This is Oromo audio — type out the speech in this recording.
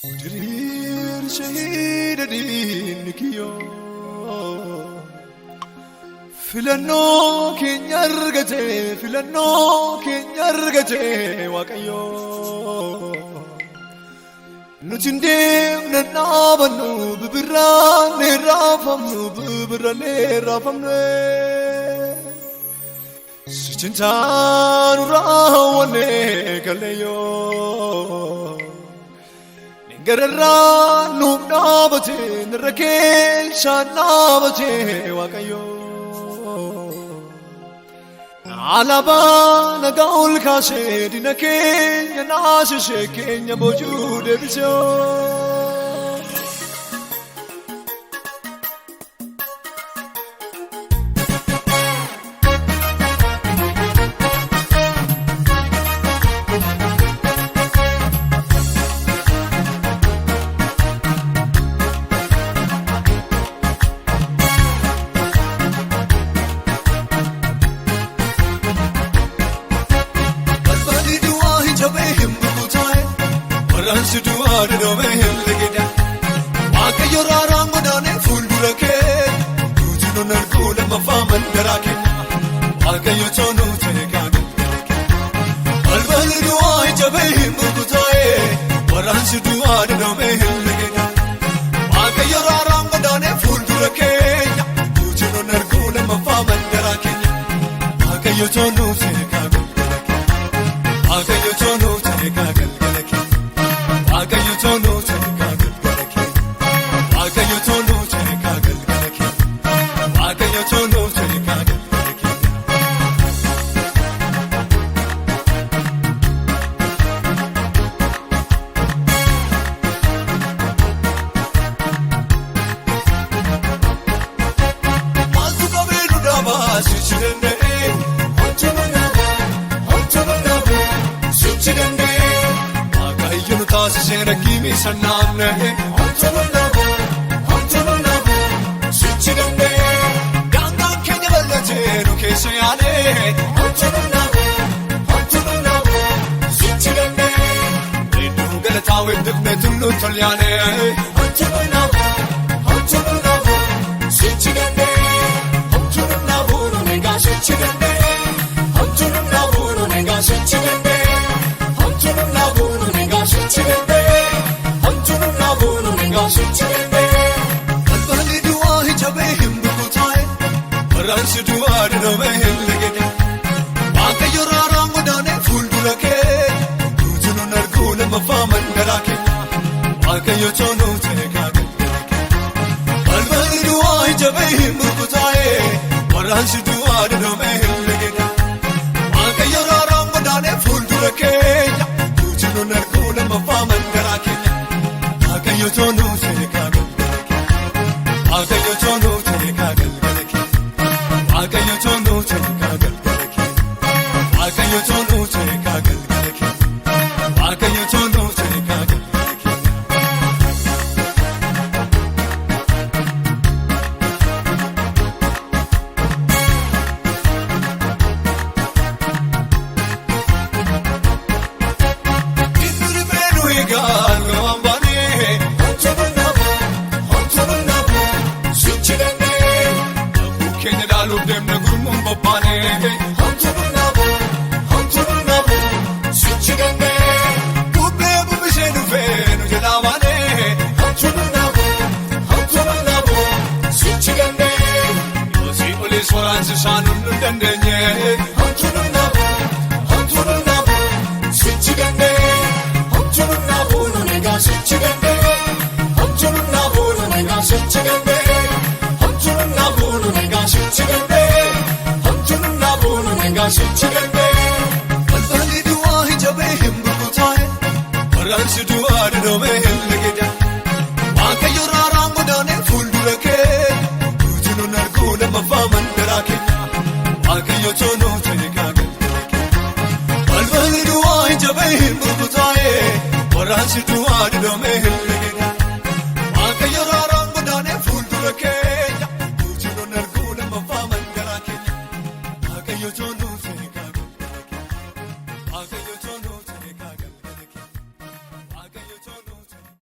Diriirsee hidhadhiin kiyyoo filannoo keenya argate, filannoo keenya argate Waaqayyoo. Nuti hin deemne dhaabannu, bibirraan raafamnu, bibirraan raafamne. Sichintaanu raawwanne kaleeyyoo. Gararraa nuuf dhaabate, nirra keessaan dhaabate Waaqayyo. Alaabaa nagaa ol kaasee, diina keenya naasisee, keenya boojuu deebisee. Balballi du'aa hin jabee hin burkutaa'e, waraansi du'aa dodoomee hin ligida. Waaqayyo raaraan godaanee fuuldura kee, nuti nun arguu lammaffaa mandaraa keenya. Waaqayyo toonuu ta'e galgala kee. Balballi du'aa hin jabee hin burkutaa'e, waraansi du'aa dodoomee hin ligida. Waaqayyo raaraan godaanee fuuldura keenya, nuti nun arguu lammaffaa mandaraa keenya. Waaqayyo toonuu ta'e galgala kee. Waaqayyo toonuu ta'e galgala kee. Waaqayyo toonuu ta'e galgala kee. Waaqayyo toonuu ta'e galgala kee. Waaqayyo toonuu ta'e galgala kee. Maaltu qabee nu dhaabaa sichi danda'e? Homtuu nu dhaabaa, homtuu nu dhaabaa sichi danda'e. Waaqayyo nu taasisee rakkii sanaamne. Homtuu nu dhaabaa, homtuu nu dhaabaa sichi danda'e. Daangaan keenya bal'atee nu keessa yaane. Homtuu nu dhaabaa, homtuu nu dhaabaa sichi danda'e. Iddoo galataa weeddifne tulluu tolyaane. Homtuu nu dhaabaa, homtuu nu dhaabaa sichi danda'e. Homtuu nu dhaabuu nu eegaa sichi danda'e. Homtuu nu dhaabuu nu eegaa sichi danda'e. Homtuu nu dhaabuu nu eegaa sichi danda'e. Homtuu nu dhaabuu nu eegaa sichi danda'e. Balballi du'aa hin jabee hin burkutaa'e, waraansi du'aa dodoomee hin ligide. Waaqayyo raaraan godaanee fuuldura kee, nuti nun arguu lammaffaa mandaraa keenya. Waaqayyo toonuu ta'e galgala kee. Balballi du'aa hin jabee hin burkutaa'e, waraansi du'aa dodoomee hin ligide. Waaqayyo raaraan godaanee fuuldura keenya, nuti nun arguu lammaffaa mandaraa keenya. Waaqayyo toonuu ta'e galgala kee. Waaqayyo toonuu ta'e galgala kee. Waaqayyo toonuu ta'e galgala kee. Waaqayyo toonuu ta'e galgala kee. Waaqayyo toonuu ta'e galgala kee. Inni riphee nu eegaa nu waan baanee. Homtuu nu dhaabuu, homtuu nu dhaabuu sichi danda'e. Abbuu keenya ilaaluuf deemna gurmuun bobbaanee. Homtuu nu dhaabuu, homtuu nu dhaabuu sichi danda'e. Bubbee bubbisee dhufee nu jalaa baanee. Homtuu nu dhaabuu, homtuu nu dhaabuu sichi danda'e. Yoosii olis waraansi isaan nu dandeenye. Homtuu nu dhaabuu, homtuu nu dhaabuu sichi danda'e. Homtuu nu dhaabuu nu eegaa sichi danda'e. Homtuu nu dhaabuu nu eegaa sichi danda'e. Homtuu nu dhaabuu nu eegaa sichi danda'e. Homtuu nu dhaabuu nu eegaa sichi danda'e. Balballi du'aa hin jabee hin burkutaa'e, waraansi du'aa dodoomee hin ligida. Waaqayyo raaraan godaanee fuuldura kee, nuti nun arguu lammaffaa mandaraa keenya. Waaqayyo toonuu ta'e galgala kee. Balballi du'aa hin jabee hin burkutaa'e, waraansi du'aa dodoomee hin ligida.